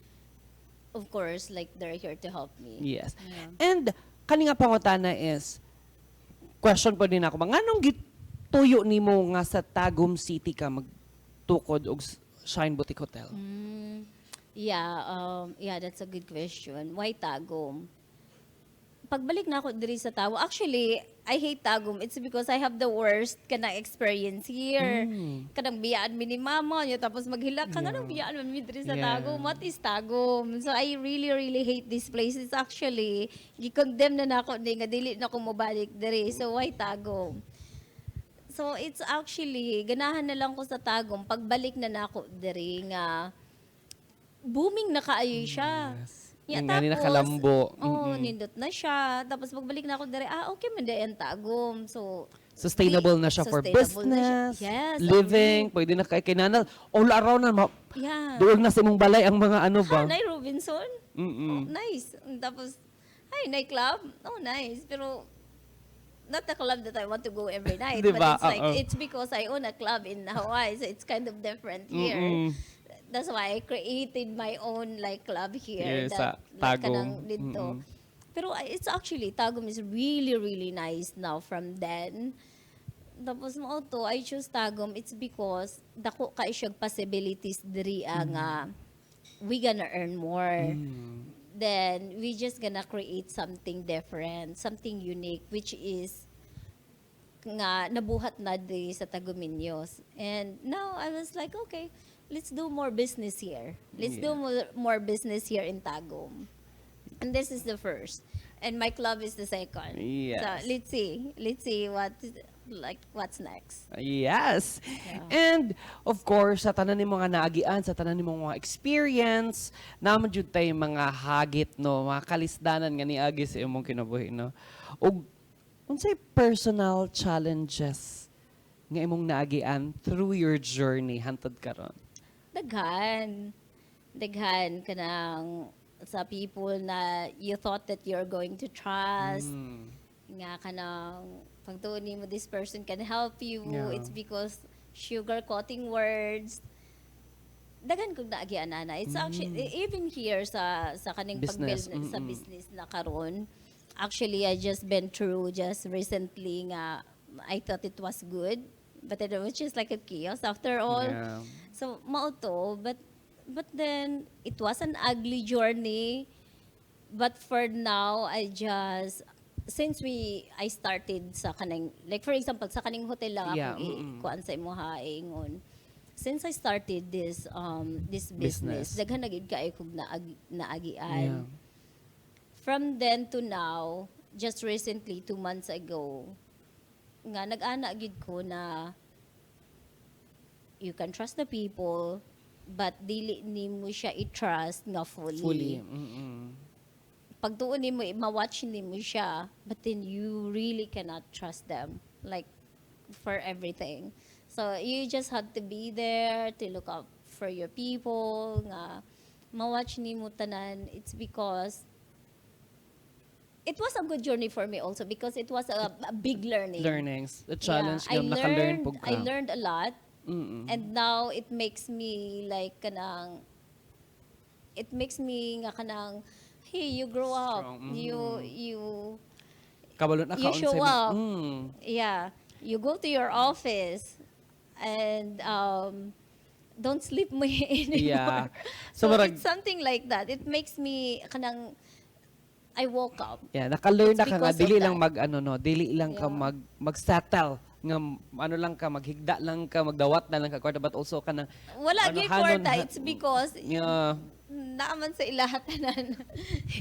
S2: of course like they're here to help me.
S1: Yes.
S2: Yeah.
S1: And, kaninga pangutana is, question po din ako, nganong gituyo ni mo nga sa Tagum City ka magtukod og Shine Boutique Hotel?
S2: Yeah, that's a good question. Why Tagum? Pagbalik na ako diri sa Tagum, actually, I hate Tagum. It's because I have the worst kanang experience here. Kanang biyaan mi ni mama niya, tapos maghilak ka, anong biyaan mi diri sa
S1: Yeah.
S2: Tagum? What is Tagum? So I really, really hate this place. It's actually, gi-condemn na nako ni nga dili na ko mobalik diri. So why Tagum? So it's actually, ganahan na lang ko sa Tagum, pagbalik na nako diri nga, booming na kaayo siya.
S1: Yung nga ni nakalambo.
S2: Oh, nindot na siya. Tapos pagbalik na ako dire, okay man ang Tagum. So,
S1: Sustainable na siya for
S2: sustainable na
S1: business,
S2: siya. Yes,
S1: living, pwede na kay kinanal. All around na,
S2: yeah.
S1: duog na sa imong balay ang mga ano ba?
S2: Nay Robinson.
S1: Mm-mm.
S2: Oh, nice. Tapos, nightclub. Oh, nice. Pero, not the club that I want to go every night.
S1: Diba?
S2: But it's like,
S1: Oo.
S2: it's because I own a club in Hawaii. So, it's kind of different here. That's why I created my own like club here.
S1: Yes, sa
S2: like,
S1: Tagum.
S2: kanang dito. Pero it's actually, Tagum is really, really nice now from then. Tapos mo to, I choose Tagum, it's because dako ka isyag possibilities diri nga we gonna earn more. Then we just gonna create something different, something unique, which is nga nabuhat na diri sa Taguminyos. And now I was like, okay, let's do more business here. Let's do more business here in Tagum. And this is the first. And my club is the second.
S1: Yes.
S2: So let's see what's next.
S1: Yes.
S2: Yeah.
S1: And of course, sa tanan ni mga naagian, sa tanan ni mga experience, naman jud tay mga hagit no, mga kalisdanan nga niagi sa imong kinabuhi no. Og unsay personal challenges nga imong naagian through your journey hantod karon?
S2: Daghan kanang sa people na you thought that you're going to trust. Nga kanang pagtuon mo this person can help you.
S1: Yeah.
S2: It's because sugar coating words. Daghan kog naagian ana. It's actually even here sa kaning
S1: Business.
S2: pagbuild sa business na karon. Actually, I just been through just recently nga I thought it was good, but it was just like a chaos after all.
S1: Yeah.
S2: So mao to, but then it was an ugly journey. But for now, since I started sa kaning, like for example, sa kaning hotel lang
S1: Yeah,
S2: ako kuan sa imuha ingon. Since I started this business,
S1: Business.
S2: daghan na gid kay kog naagian.
S1: Yeah.
S2: From then to now, just recently 2 months ago, nga nag-ana gid ko na you can trust the people, but dili nimo siya i-trust nga fully.
S1: Fully.
S2: pag tuon mo, ma-watch mo siya, but then you really cannot trust them, like, for everything. So, you just have to be there to look out for your people, nga, ma-watch mo tanan. It's because, it was a good journey for me also because it was a big learning.
S1: Learnings. The challenge
S2: Yeah,
S1: nga, naka-learn po ka.
S2: I learned a lot. And now, it makes me like kanang, it makes me nga kanang, hey, you grow up.
S1: Strong.
S2: You
S1: Kabalo na
S2: you
S1: kaon
S2: show
S1: sa
S2: up. Yeah. You go to your office and don't sleep mo
S1: Yeah.
S2: anymore.
S1: So,
S2: So,
S1: marag-
S2: it's something like that. It makes me kanang, I woke up.
S1: Yeah, naka-learn
S2: It's
S1: na ka nga,
S2: because of
S1: dili
S2: that.
S1: lang dili lang ka
S2: Yeah.
S1: mag-settle nga ano lang ka, maghigda lang ka, magdawat na lang ka kwarta, but also ka nang
S2: Wala gyud
S1: hanon-
S2: kwarta. It's because
S1: yeah.
S2: naaman sa ilahatanan.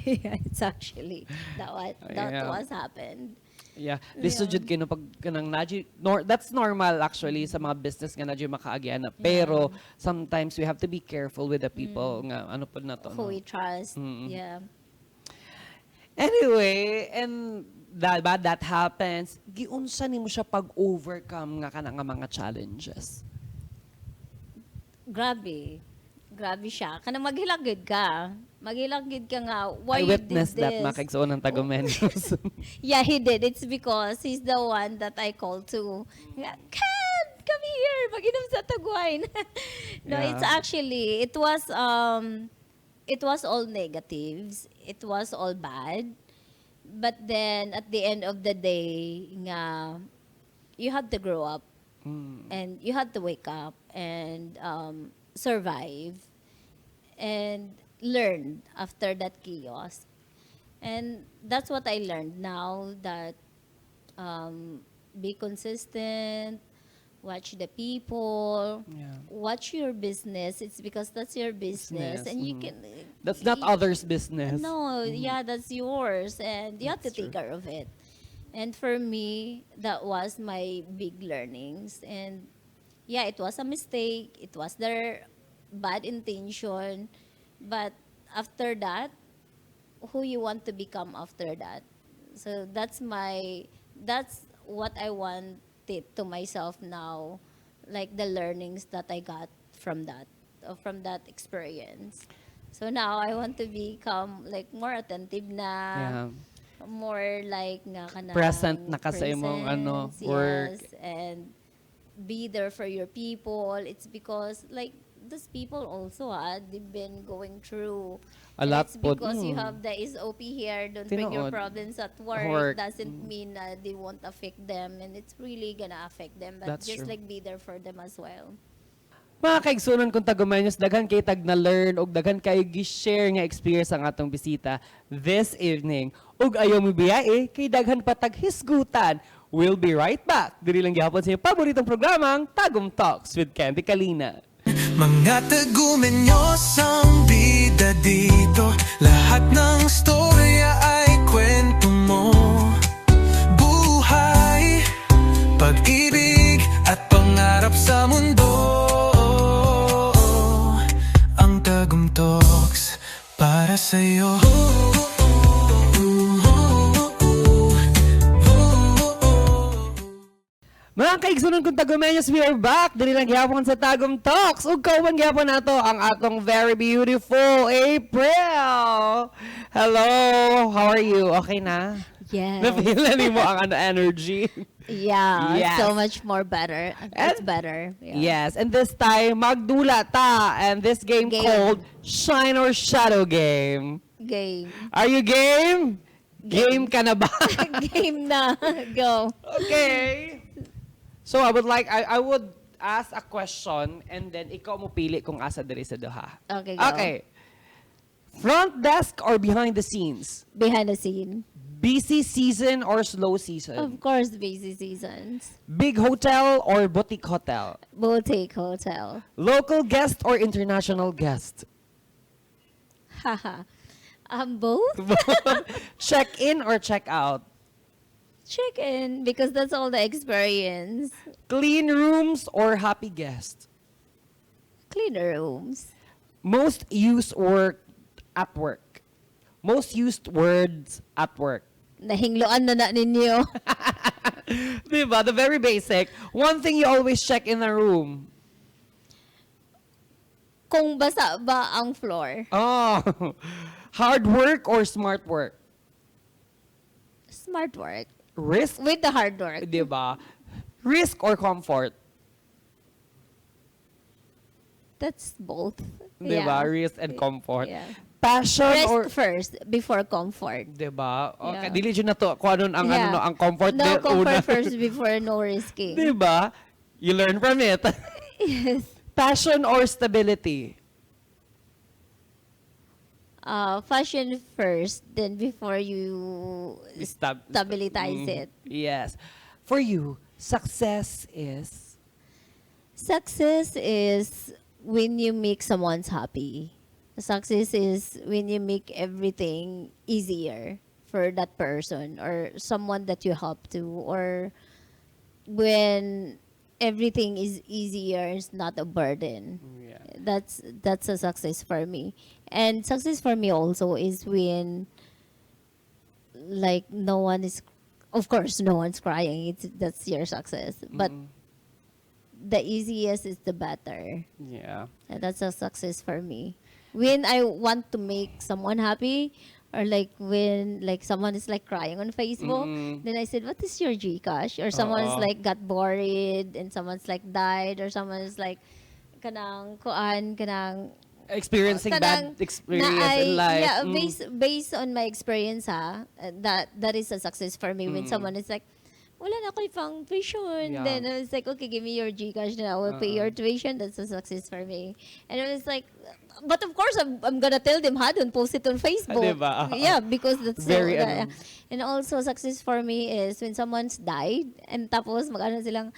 S2: Yeah, it's actually that
S1: Yeah.
S2: was happened.
S1: Yeah, this
S2: Yeah.
S1: jud kino pag kanang that's normal actually sa mga business nga nadyo makaagyan na. Pero sometimes we have to be careful with the people nga ano pud na to.
S2: Who
S1: No?
S2: we trust. Yeah.
S1: Anyway, and that happens, giunsa nimo siya pag-overcome nga kana nga mga challenges?
S2: Grabe. Grabe siya. Kanang maghilagid ka. Maghilagid ka nga, why
S1: I
S2: you did
S1: witnessed that
S2: this?
S1: makigsuon ng Tagumenos.
S2: Yeah, he did. It's because he's the one that I called to. Ken, come here. Mag-inom sa tagwine. No,
S1: Yeah.
S2: it's actually, it was all negatives. It was all bad. But then, at the end of the day, nga, you have to grow up. And you have to wake up and survive. And learn after that chaos. And that's what I learned now, that be consistent, watch the people,
S1: Yeah.
S2: watch your business. It's because that's your business.
S1: Business,
S2: And you can...
S1: That's not others' business.
S2: No, yeah, that's yours. And you have to
S1: That's
S2: take care of it. And for me, that was my big learnings. And yeah, it was a mistake. It was their bad intention. But after that, who you want to become after that? So that's what I want it to myself now, like the learnings that I got from that experience. So now I want to become like more attentive na, more like nga kanang
S1: Present na ka sa imong,
S2: presence,
S1: work.
S2: yes, and be there for your people. It's because like those people also they've been going through
S1: A
S2: and
S1: lot
S2: it's
S1: po.
S2: because you have the SOP here, don't bring your
S1: Tinuod.
S2: problems at work,
S1: Work.
S2: doesn't mean they won't affect them, and it's really gonna affect them, but
S1: That's
S2: just
S1: true.
S2: like be there for them as well.
S1: Mga kaigsunan kung Tagumenos, daghan kay tag na learn og daghan kay gi-share nga experience ang atong bisita this evening. Ug ayaw mo biyae kay daghan pa tag hisgutan. We'll be right back. Diri lang gyapon sa inyong paboritong programang Tagum Talks with Candy Kalina.
S3: Mga Tagumenos ang bida dito. Lahat ng storya ay kwento mo. Buhay, pag-ibig at pangarap sa mundo. Ang Tagum Talks para sa'yo.
S1: Mga kaigsunan kung Tagumenos, we are back. Dili lang gyapon sa Tagum Talks. Ug kauban gyapon nato ang atong very beautiful April. Hello, how are you? Okay na?
S2: Yes.
S1: Napilan mo ang energy.
S2: Yeah,
S1: Yes.
S2: so much more better. It's
S1: And-
S2: better. Yeah.
S1: Yes, and this time magdula ta, and this game
S2: Game.
S1: called Shine or Shadow Game.
S2: Game.
S1: Are you game? Game ka na ba?
S2: Game na. Go.
S1: Okay. So I would ask a question and then ikaw mo pili kung asa diri sa duha.
S2: Okay, go.
S1: Okay. Front desk or behind the scenes?
S2: Behind the scene.
S1: Busy season or slow
S2: Of
S1: season?
S2: course, busy seasons.
S1: Big hotel or boutique hotel?
S2: Boutique hotel.
S1: Local guest or international guest?
S2: Haha. Both?
S1: Check in or check out?
S2: Check in because that's all the experience.
S1: Clean rooms or happy guest?
S2: Cleaner rooms.
S1: Most used or at work? Most used words at work.
S2: Nahingloan na ninyo.
S1: Diba? The very basic. One thing you always check in a room.
S2: Kung basa ba ang floor?
S1: Oh. Hard work or smart work?
S2: Smart work.
S1: Risk,
S2: With the hard work.
S1: diba? Risk or comfort?
S2: That's both.
S1: Diba? Risk and comfort.
S2: Yeah.
S1: Passion
S2: Rest
S1: or...
S2: first before comfort.
S1: Diba? Okay,
S2: Yeah.
S1: dili dyan na to. Kung ano ang,
S2: Yeah.
S1: ano, ang comfort
S2: No
S1: din
S2: comfort
S1: una.
S2: first before no risking.
S1: Diba? You learn from it.
S2: Yes.
S1: Passion or stability?
S2: Fashion first, then before you stabilize it.
S1: Yes. For you, success is...
S2: Success is when you make someone happy. Success is when you make everything easier for that person or someone that you help to, or when everything is easier, it's not a burden.
S1: Yeah.
S2: That's a success for me. And success for me also is when, like, no one is, of course no one's crying. That's your success. But the easiest is the better.
S1: Yeah.
S2: And that's a success for me. When I want to make someone happy, or like when like someone is like crying on Facebook, then I said, "What is your GCash?" Or someone's like got worried, and someone's like died, or someone's like kanang
S1: Experiencing bad experience in life.
S2: Yeah, based on my experience, that is a success for me. When someone is like, wala na ako pang tuition.
S1: Yeah.
S2: Then I was like, okay, give me your GCash na I will pay your tuition. That's a success for me. And I was like, but of course, I'm gonna tell them, don't post it on Facebook.
S1: Diba?
S2: Yeah, because that's
S1: Very,
S2: and also, success for me is when someone's died, and tapos mag-ano silang,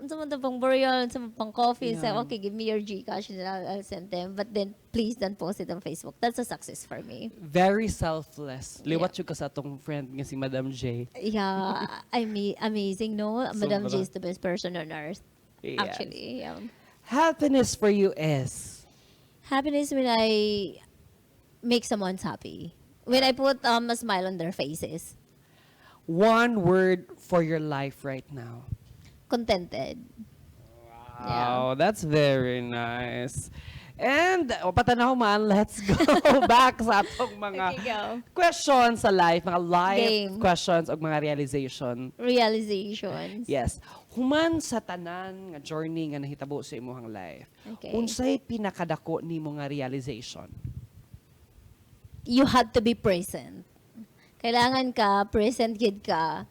S2: sa pang burial, sa pang coffee, say, okay, give me your GCash and I'll send them. But then, please don't post it on Facebook. That's a success for me.
S1: Very selfless. Liwat yung ka sa atong friend nga si Madam J.
S2: Yeah, amazing, no? Madam
S1: Sobra.
S2: J is the best person on earth.
S1: Yes.
S2: Actually, yeah.
S1: Happiness for you is...
S2: Happiness when I make someone happy. When I put a smile on their faces.
S1: One word for your life right now.
S2: Contented.
S1: Wow, that's very nice. And, patanaw man, let's go back sa atong mga
S2: Okay, go.
S1: questions sa life, mga life
S2: Game.
S1: questions o mga realization.
S2: Realizations.
S1: Yes. Human sa tanan nga journey nga nahitabo sa imong life.
S2: Okay.
S1: Unsay pinakadako nimo nga realization?
S2: You had to be present. Kailangan ka, present gid ka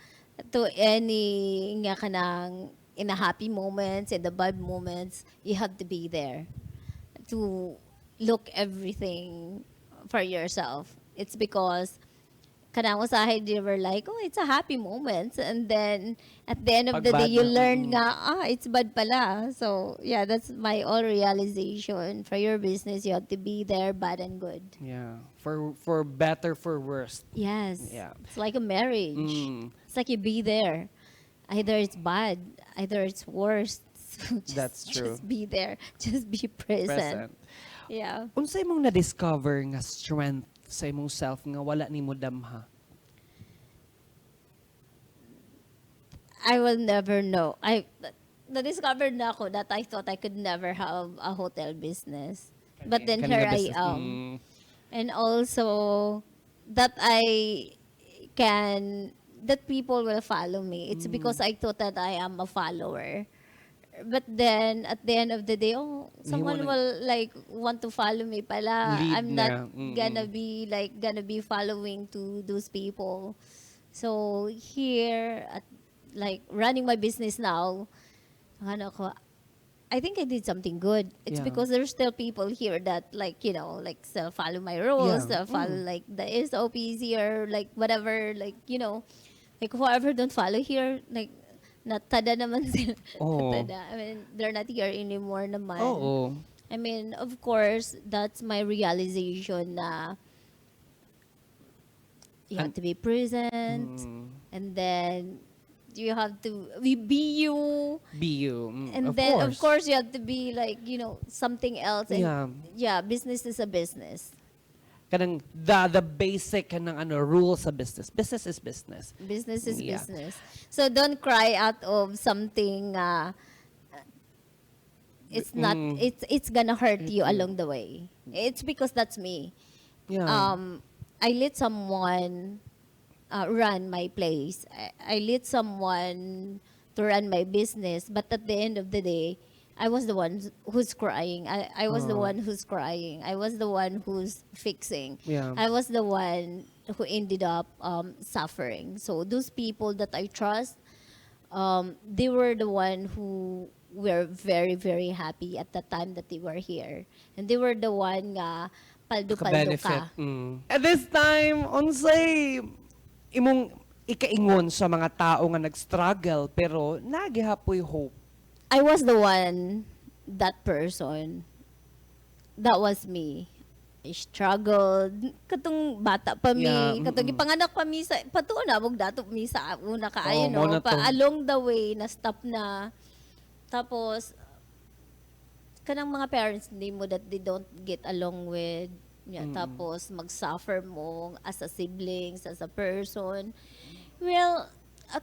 S2: to any nga kanang in the happy moments, in the bad moments, you have to be there to look everything for yourself. It's because kanang usahay they were like, oh, it's a happy moment. And then, at the end of the
S1: Pag
S2: day,
S1: bad
S2: you
S1: na,
S2: learn nga, it's bad pala. So, yeah, that's my all realization. For your business, you have to be there, bad and good.
S1: Yeah. For better, for worse.
S2: Yes.
S1: Yeah.
S2: It's like a marriage. It's like you be there. Either it's bad, either it's worse. So
S1: That's true.
S2: Just be there. Just be present.
S1: Present.
S2: Yeah.
S1: Unsay mong na-discover nga strength sa imong self nga wala nimo damha?
S2: I will never know. Na-discovered na ako that I thought I could never have a hotel business. But then
S1: Kanina
S2: here I
S1: business.
S2: am. And also that that people will follow me. It's because I thought that I am a follower. But then at the end of the day, someone will like want to follow me pala.
S1: Lead
S2: I'm not
S1: na.
S2: gonna be following to those people. So here at like running my business now, ano ko, I think I did something good. It's
S1: Yeah.
S2: because there's still people here that like, like still follow my rules,
S1: Yeah.
S2: still follow like the SOPs here, like whatever, like, like whoever don't follow here, like natada naman sila.
S1: Oo.
S2: Natada. I mean, they're not here anymore naman.
S1: Oo.
S2: I mean, of course, that's my realization na you have to be present, and then you have to be you.
S1: Be you.
S2: And then, of course, you have to be like, something else. And
S1: Yeah.
S2: yeah, business is a business.
S1: kanang the basic kanang rule sa business. Business is business.
S2: Business is
S1: Yeah.
S2: business. So don't cry out of something it's not it's gonna hurt you along the way. It's because that's me.
S1: Yeah.
S2: I let someone run my place. I let someone to run my business, but at the end of the day, I was the one who's crying. I was the one who's crying. I was the one who's fixing.
S1: Yeah.
S2: I was the one who ended up suffering. So those people that I trust, they were the one who were very, very happy at the time that they were here. And they were the one nga paldo-paldo
S1: Benefit.
S2: ka.
S1: At this time, unsay imong ikaingon sa mga tao nga nag-struggle pero nagihapoy hope.
S2: I was the one, that person. That was me. I struggled. Katong bata pa mi.
S1: Yeah,
S2: Katong ipanganak pa mi sa, patuon na, mong dato mi sa una kaayo,
S1: Oo, mo na
S2: no? Pa
S1: to.
S2: along the way, na-stop na. Tapos, kanang mga parents, hindi mo that they don't get along with. Yeah, tapos, mag-suffer mo as a siblings, as a person. Well,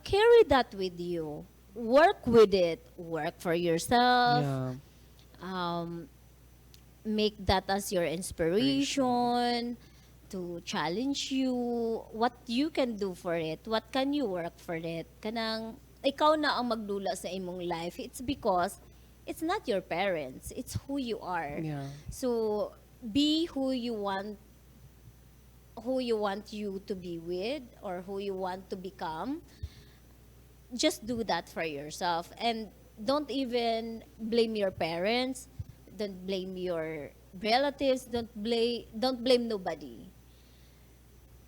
S2: carry that with you. Work with it. Work for yourself.
S1: Yeah.
S2: Make that as your inspiration to challenge you. What you can do for it. What can you work for it. Kanang, ikaw na ang magdula sa imong life. It's because it's not your parents. It's who you are.
S1: Yeah.
S2: So, be who you want you to be with or who you want to become. Just do that for yourself and don't even blame your parents, don't blame your relatives, don't blame nobody.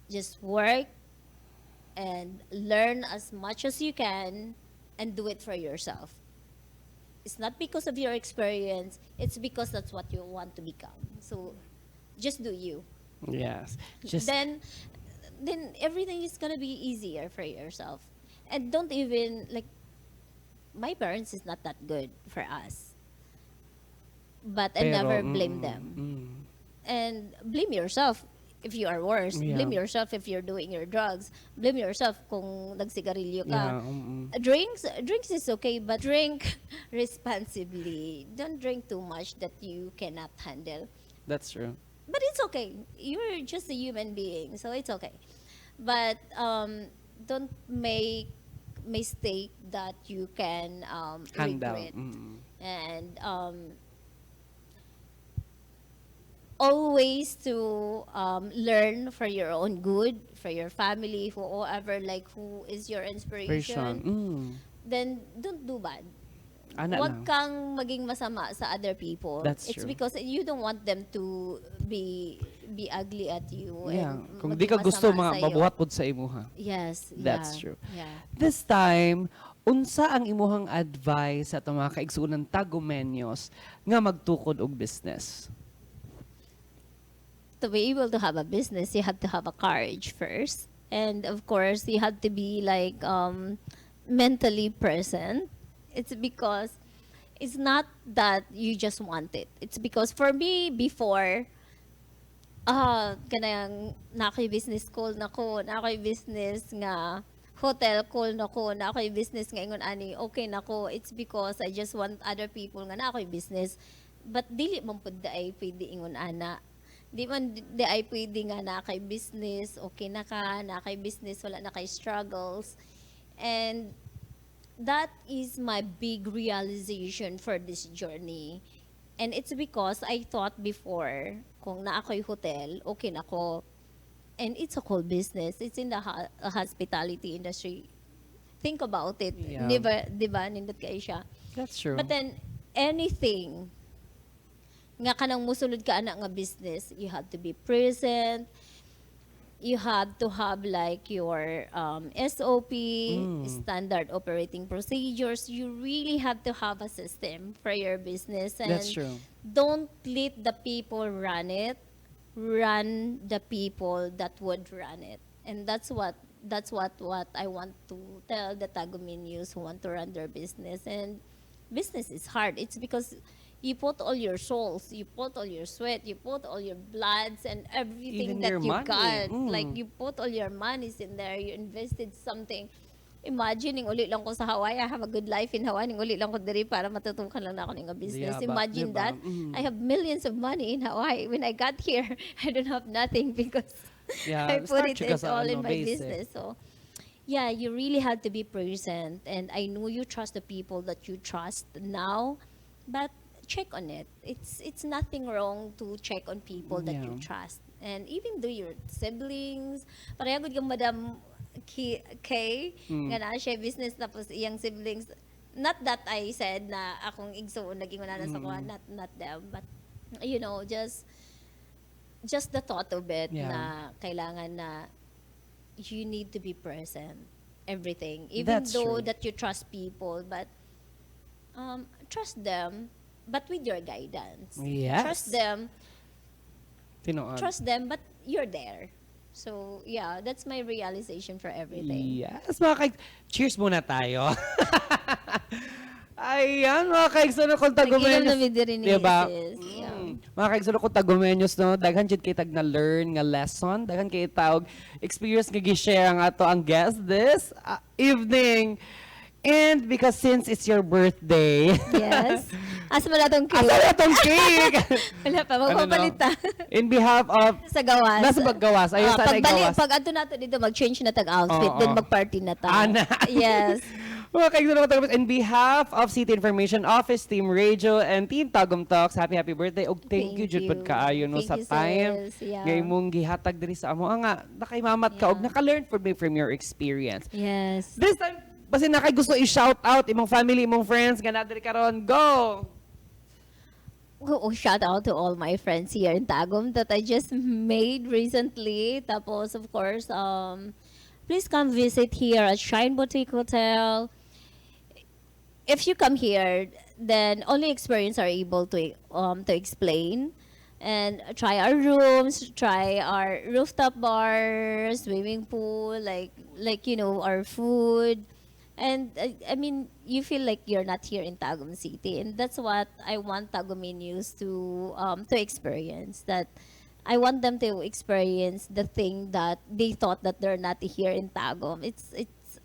S2: Just work and learn as much as you can and do it for yourself. It's not because of your experience, it's because that's what you want to become. So just do you.
S1: Yes. Just
S2: Then everything is gonna be easier for yourself. And don't even my parents is not that good for us. But I never blame them. And blame yourself if you are worse.
S1: Yeah.
S2: Blame yourself if you're doing your drugs. Blame yourself kung nagsigarilyo ka.
S1: Yeah,
S2: Drinks is okay, but drink responsibly. Don't drink too much that you cannot handle.
S1: that's true.
S2: But it's okay. You're just a human being, so it's okay. But don't make mistake that you can
S1: Hand down.
S2: regret. And always to learn for your own good, for your family, whoever, who is your inspiration.
S1: Version.
S2: Then don't do bad.
S1: Ana
S2: Huwag
S1: lang.
S2: kang maging masama sa other people.
S1: That's
S2: It's
S1: true.
S2: because you don't want them to be ugly at you.
S1: Yeah.
S2: And
S1: Kung
S2: maging
S1: di ka gusto
S2: masama sa'yo.
S1: mabuhat pod sa imuha.
S2: Yes.
S1: That's
S2: yeah,
S1: true.
S2: Yeah.
S1: This time, unsa ang imuhang advice sa itong mga kaigsunan tagumenyos nga magtukod og business?
S2: To be able to have a business, you have to have a courage first. And of course, you have to be mentally present. It's because it's not that you just want it. It's because for me before, kanang nakoy business call nako, nakoy business nga hotel call nako, nakoy business nga ingon ani, okay nako. It's because I just want other people nga nakoy business. But dili man pud ay pwede ingon ana. Di man di ay pwede nga na kay business, okay na ka, na kay business, wala na kay struggles. And that is my big realization for this journey. And it's because I thought before, kung na ako'y hotel, okay na ako. And it's a cool business. It's in the hospitality industry. Think about it.
S1: Yeah.
S2: Di ba? Nindot kayo siya.
S1: That's true.
S2: But then, anything nga kanang musulod ka ana nga business, you have to be present. You have to have your SOP, standard operating procedures. You really have to have a system for your business. And
S1: That's true.
S2: don't let the people run it. Run the people that would run it. And that's what I want to tell the Tagumeños who want to run their business. And business is hard. It's because you put all your souls, you put all your sweat, you put all your bloods and everything
S1: Even
S2: that
S1: your
S2: you
S1: money.
S2: got.
S1: Mm.
S2: Like, you put all your monies in there, you invested something. Imagine, ning uli lang ko sa Hawaii, I have a good life in Hawaii, ning uli lang ko diri para matutukan lang na ako ng business.
S1: Diba?
S2: Imagine
S1: Diba?
S2: that.
S1: Mm.
S2: I have millions of money in Hawaii. When I got here, I don't have nothing because
S1: Yeah,
S2: I put
S1: start
S2: it
S1: you ka sa
S2: all in
S1: ano,
S2: my
S1: basic.
S2: business. So, yeah, you really have to be present. And I know you trust the people that you trust now, but check on it. It's nothing wrong to check on people that you
S1: Yeah.
S2: trust. And even though your siblings, pareha gud kang Madam Kay, nga na siya business tapos iyang siblings, not that I said na akong igsoon naging wala na sa kuha, not them, but you know, just the thought of it
S1: Yeah.
S2: na kailangan na you need to be present everything, even
S1: That's
S2: though
S1: true.
S2: that you trust people, but trust them, but with your guidance.
S1: Yes. Tinood.
S2: Trust them, but you're there. So yeah, that's my realization for everything.
S1: Yes, mga kaig... Cheers muna tayo. Ayan, mga kaigsuno kong tagumenyos.
S2: Nag-inom na mi diri ni
S1: Diba?
S2: sis. Yeah.
S1: Mga kaigsuno kong tagumenyos, no? Daghan jud kay tag na learn nga lesson. Daghan kay tawag experience nga gi-share nga to ang guest this evening. And because since it's your birthday,
S2: Yes. Asa mo na tong cake?
S1: asa na tong cake?
S2: Wala pa, magpapalita.
S1: In behalf of...
S2: Sa gawas.
S1: Nasa paggawas. Ayun, sana gawas.
S2: Pag ato nato dito, mag-change na tag-outfit,
S1: Oo.
S2: then mag-party na tayo.
S1: Ana.
S2: Yes.
S1: Mga kaigsuno kong tagumenyos, in behalf of City Information Office, Team Radio, and Team Tagum Talks, happy birthday. Og thank you, jud pod kaayo no,
S2: Thank
S1: sa
S2: you,
S1: time.
S2: sis. Yeah.
S1: Ngay mong gihatag diri sa amo. Nga, nakaimamat ka, og
S2: Yeah.
S1: naka-learn from your experience.
S2: Yes.
S1: This time, basta na kay gusto i-shout out imong family, imong friends, nga nadiri karon, go!
S2: Oh, shout out to all my friends here in Tagum that I just made recently. Tapos, of course, please come visit here at Shine Boutique Hotel. If you come here, then only experience are able to explain. And try our rooms, try our rooftop bar, swimming pool, like you know, our food. And I mean, you feel like you're not here in Tagum City, and that's what I want Tagumeños to experience. That I want them to experience the thing that they thought that they're not here in Tagum.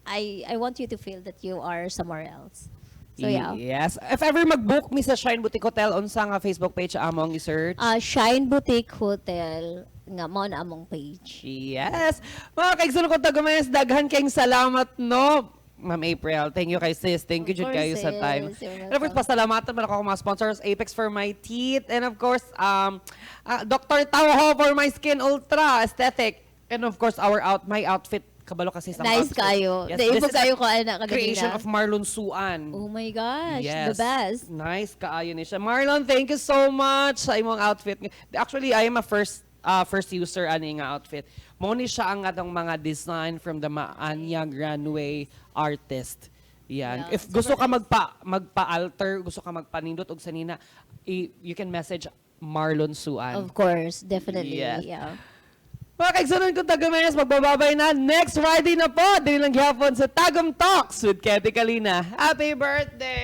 S2: I want you to feel that you are somewhere else. So yeah,
S1: Yes. If ever mag-book mi sa Shine Boutique Hotel, unsa nga Facebook page among i-search?
S2: Shine Boutique Hotel nga mo na among page.
S1: Yes. Mga kaigsuno kong tagumenyos, daghan kayong salamat, no? Ma'am April, thank you kay sis. Thank you,
S2: Of
S1: jud
S2: course,
S1: kayo sa
S2: sis.
S1: time.
S2: You're
S1: And of course, pasalamatan man ako mga sponsors, Apex for my teeth, and of course, Dr. Tauho for my skin ultra aesthetic, and of course, my outfit. Kabalo kasi sa
S2: Nice
S1: outfit.
S2: kayo.
S1: Yes,
S2: Naibog
S1: this is
S2: kayo
S1: a
S2: ko anak ka
S1: creation
S2: kanina.
S1: of Marlon Suan.
S2: Oh my gosh,
S1: Yes.
S2: the best.
S1: Nice kaayo ni siya. Marlon, thank you so much sa imong outfit. Actually, I am a first user ani nga outfit. Mo ni siya ang atong mga design from the Maanyag runway artist. Yan.
S2: Yeah,
S1: If gusto ka magpa-alter, gusto ka magpanindot og sanina, you can message Marlon Suan.
S2: Of course, definitely.
S1: Yes.
S2: Yeah.
S1: Mga kaigsunon kong tagumenyos, magbababay na next Friday na po. Dili lang gihapon sa Tagum Talks with Katie Kalina. Happy birthday!